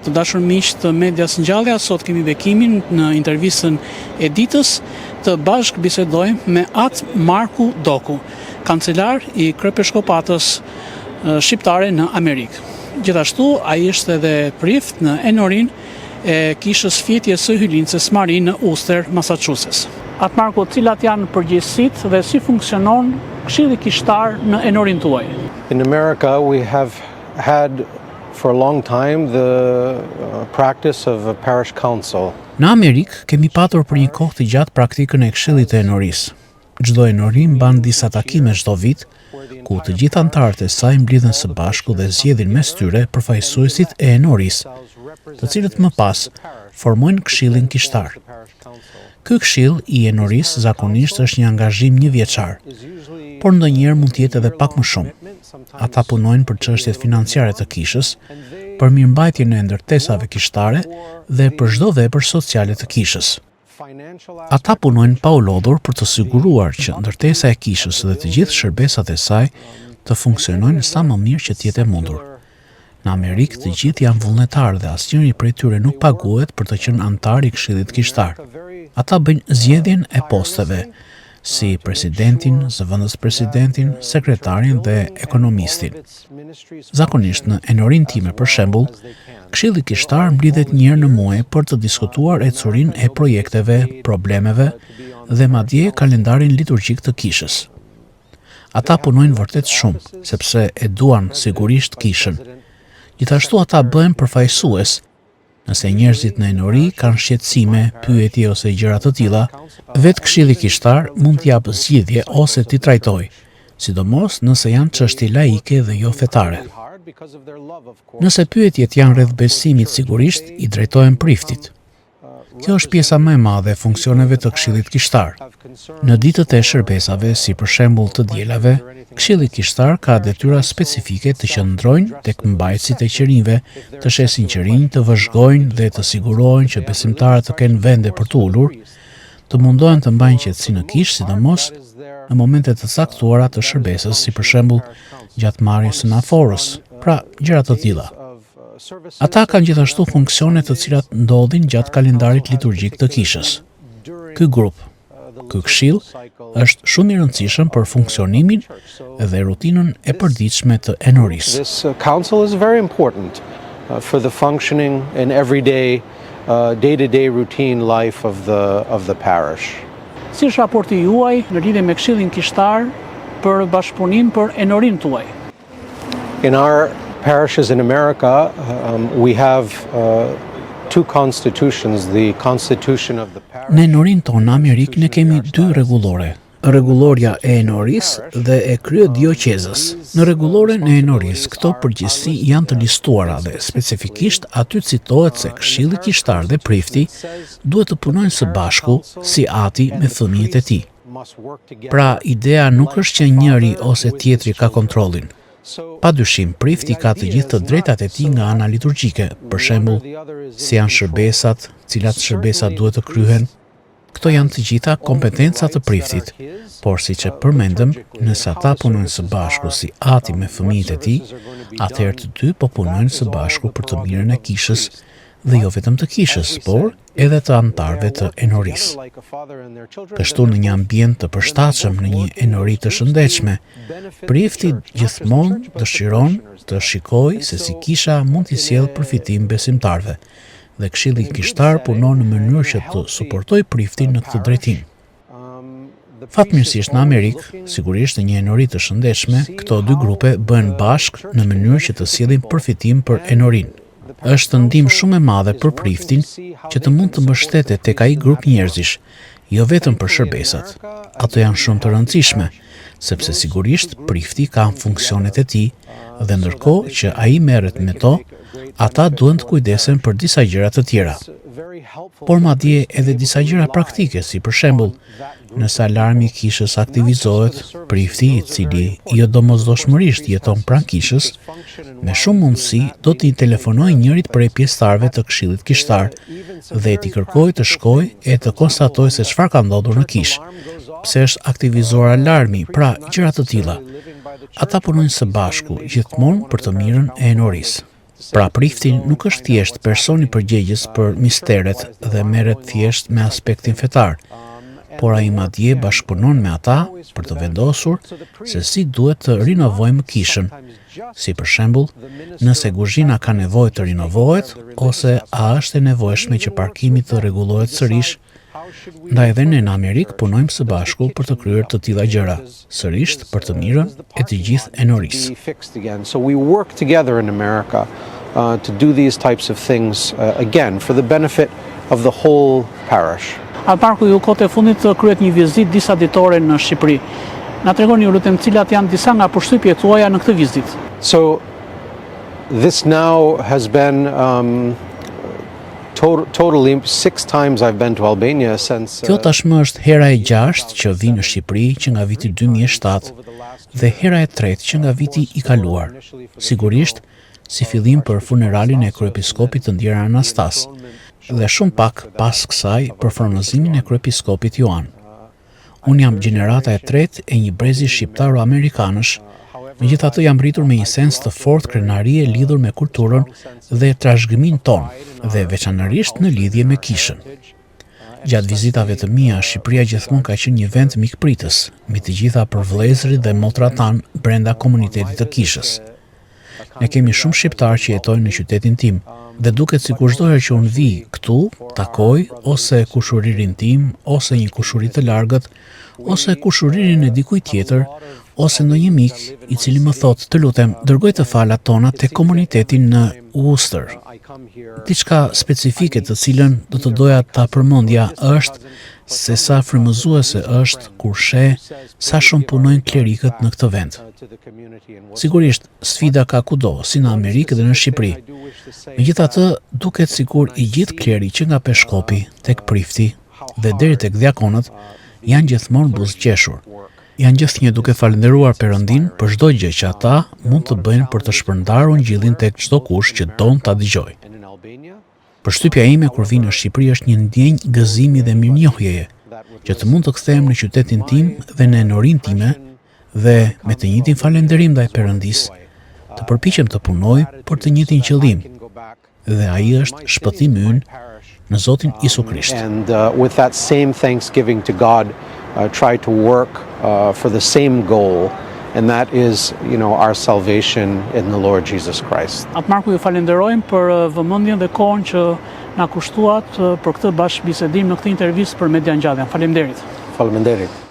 Të dashur miq të medias Ngjallja, sot kemi bekimin në intervistën e ditës të bashkëbisedojmë me At Marku Doku, kancelar i Kryepeshkopatës shqiptare në Amerikë. Gjithashtu, ai është edhe prift në Enorinë e Kishës Fjetjes së Hyjlindëses Mari në Worcester, Massachusetts. At Marku, cilat janë përgjegjësitë dhe si funksionon Këshilli Kishtar në Enorinë tuaj? In America we have had for a long time the uh, practice of a parish council. Në Amerikë kemi patur për një kohë të gjatë praktikën e Këshillit të Enorisë. Çdo enori mban disa takime çdo vit, ku të gjithë anëtarët e saj mblidhen së bashku dhe zgjedhin mes tyre përfaqësuesit e enorisë, të cilët më pas formojnë Këshillin Kishtar. Ky këshill i enorisë zakonisht është një angazhim njëvjeçar, por ndonjëherë mund të jetë edhe pak më shumë. Ata punojnë për çështjet financiare të kishës, për mirëmbajtjen e ndërtesave kishtare dhe për çdo vepër sociale të kishës. Ata punojnë pa u lodhur për të siguruar që ndërtesa e kishës dhe të gjithë shërbesat e saj të funksionojnë sa më mirë që të jetë e mundur. Në Amerikë të gjithë janë vullnetarë dhe asnjëri prej tyre nuk paguhet për të qenë anëtar i Këshillit Kishtar. Ata bëjnë zgjedhjen e posteve, si presidentin, zëvendëspresidentin, sekretarin dhe ekonomistin. Zakonisht në enorinë time, për shembull, Këshilli Kishtar mblidhet një herë në muaj për të diskutuar ecurinë e projekteve, problemeve dhe madje kalendarin liturgjik të kishës. Ata punojnë vërtet shumë, sepse e duan sigurisht kishën. Gjithashtu ata bëhen përfaqësues. Nëse njerëzit në enori kanë shqetësime, pyetje ose gjëra të tilla, vetë Këshilli Kishtar mund të japë zgjidhje ose t'i trajtojë, sidomos nëse janë çështje laike dhe jo fetare. Nëse pyetjet janë rreth besimit, sigurisht i drejtohen priftit. Kjo është pjesa më e madhe e funksioneve të Këshillit Kishtar. Në ditët e shërbesave, si për shembull të dielave, Këshilli Kishtar ka detyra specifike të qëndrojnë tek mbajtësit e qirinjve, të shesin qirinj, të vëzhgojnë dhe të sigurohen që besimtarët të kenë vende për t'u ulur, të mundohen të mbajnë qetësi në kishë, sidomos në momente të caktuara të shërbesës, si për shembull gjatë marrjes së naforës, pra gjëra të tilla. Ata kanë gjithashtu funksione të cilat ndodhin gjatë kalendarit liturgjik të kishës. Ky grup, ky këshill është shumë i rëndësishëm për funksionimin dhe rutinën e përditshme të Enorisë. This uh, council is very important uh, for the functioning and everyday uh, day-to-day routine life of the of the parish. Si është raporti juaj në lidhje me Këshillin Kishtar për bashkëpunim për Enorinë tuaj? In our parishes in America, um, we have uh, two constitutions, the constitution of the parish. Në Enorinë tonë në Amerikë ne kemi dy rregullore, rregullorja e Enorisë dhe e kryedioqezës. Në rregulloren e Enorisë këto përgjegjësi janë të listuara dhe specifikisht aty citohet se Këshilli Kishtar dhe prifti duhet të punojnë së bashku si ati me fëmijët e tij. Pra, idea nuk është që njëri ose tjetri ka kontrollin. Pa dyshim, prifti ka të gjithë të drejtat e tij nga ana liturgjike, për shembull, si janë shërbesat, cilat shërbesa duhet të kryhen. Këto janë të gjitha kompetenca të priftit, por siç e përmendëm, nëse ata punojnë së bashku si ati me fëmijët e tij, atëherë të dy po punojnë së bashku për të mirën e kishës dhe jo vetëm të kishës, por edhe të anëtarëve të Enorisë. Kështu në një ambient të përshtatshëm, në një Enori të shëndetshme, prifti gjithmonë dëshiron të shikojë se si kisha mund t'i sjellë përfitim besimtarëve dhe Këshilli Kishtar punon në mënyrë që të suportojë priftin në këtë drejtim. Fatmirësisht në Amerikë, sigurisht në një enori të shëndetshme, këto dy grupe bëhen bashkë në mënyrë që të sjellin përfitim për enorinë. Është ndihmë shumë e madhe për priftin që të mund të mbështetet tek ai grup njerëzish, jo vetëm për shërbesat. Ato janë shumë të rëndësishme, sepse sigurisht prifti ka funksionet e tij dhe ndërkohë që ai merret me to, ata duhen të kujdesen për disa gjëra të tjera. Por madje edhe disa gjëra praktike, si për shembull, nëse alarmi i kishës aktivizohet, prifti, i cili jo domosdoshmërisht jeton pranë kishës, me shumë mundësi do t'i telefonojë njërit prej pjesëtarëve të Këshillit Kishtar dhe t'i kërkojë të shkojë e të konstatojë se çfarë ka ndodhur në kishë, pse është aktivizuar alarmi, pra gjëra të tilla. Ata punojnë së bashku, gjithmonë për të mirën e Enorisë. Pra prifti nuk është thjesht personi përgjegjës për misteret dhe merret thjesht me aspektin fetar, por ai madje bashkëpunon me ata për të vendosur se si duhet të rinovojmë kishën, si për shembull, nëse kuzhina ka nevojë të rinovohet ose a është e nevojshme që parkimi të rregullohet sërish. Ndaj edhe ne në Amerikë punojmë së bashku për të kryer të tilla gjëra, sërish për të mirën e të gjithë Enorisë. Be fixed again. So we work together in America to do these types of things again for the benefit of the whole parish. Atë Marku, ju kohët e fundit të kryet një vizitë disa ditore në Shqipëri. Na tregoni ju lutem cilat janë disa nga përshtypjet tuaja në këtë vizitë. So this now has been totally six times I've been to Albania since. Kjo tashmë është hera e gjashtë që vi në Shqipëri që nga viti 2007 dhe hera e tretë që nga viti i kaluar. Sigurisht, si fillim për funeralin e kryepiskopit të ndjerë Anastas dhe shumë pak pas kësaj për fronëzimin e kryepiskopit Joan. Unë jam gjenerata e tretë e një brezi shqiptaro-amerikanësh, megjithatë jam rritur me një sens të fortë krenarie lidhur me kulturën dhe trashëgiminë tonë dhe veçanërisht në lidhje me kishën. Gjatë vizitave të mia, Shqipëria gjithmonë ka qenë një vend mikpritës, mbi të gjitha për vëllezërit dhe motrat tanë brenda komunitetit të kishës. Ne kemi shumë shqiptarë që jetojnë në qytetin tim dhe duket sikur çdo herë që unë vi këtu, takoj ose kushuririn tim, ose një kushuri të largët, ose kushuririn e dikujt tjetër, ose ndonjë mik i cili më thotë, të lutem, dërgoj të falat tona te komuniteti në Worcester. Diçka specifike të cilën do të doja ta përmendja është se sa frymëzuese është kur sheh sa shumë punojnë klerikët në këtë vend. Sigurisht, sfida ka kudo, si në Amerikë dhe në Shqipëri. Megjithatë, duket sikur i gjithë kleri që nga peshkopi tek prifti dhe deri tek diakonët janë gjithmonë buzëqeshur. Janë gjithnjë duke falënderuar Perëndin për çdo gjë që ata mund të bëjnë për të shpërndarë ungjillin tek çdo kush që don ta dëgjojë. Përshtypja ime kur vi në Shqipëri është një ndjenjë gëzimi dhe mirënjohjeje, që të mund të kthehem në qytetin tim dhe në enorin time dhe me të njëjtin falënderim ndaj Perëndisë, të përpiqem të punoj për të njëjtin qëllim, dhe ai është shpëtimi ynë në Zotin Isu Krisht. And with that same thanksgiving to God, try to work for the same goal, and that is our salvation in the Lord Jesus Christ. Atë Marku, ju falenderojmë për vëmendjen dhe kohën që na kushtuat për këtë bashkëbisedim në këtë intervistë për Media Ngjallja. Faleminderit. Faleminderit.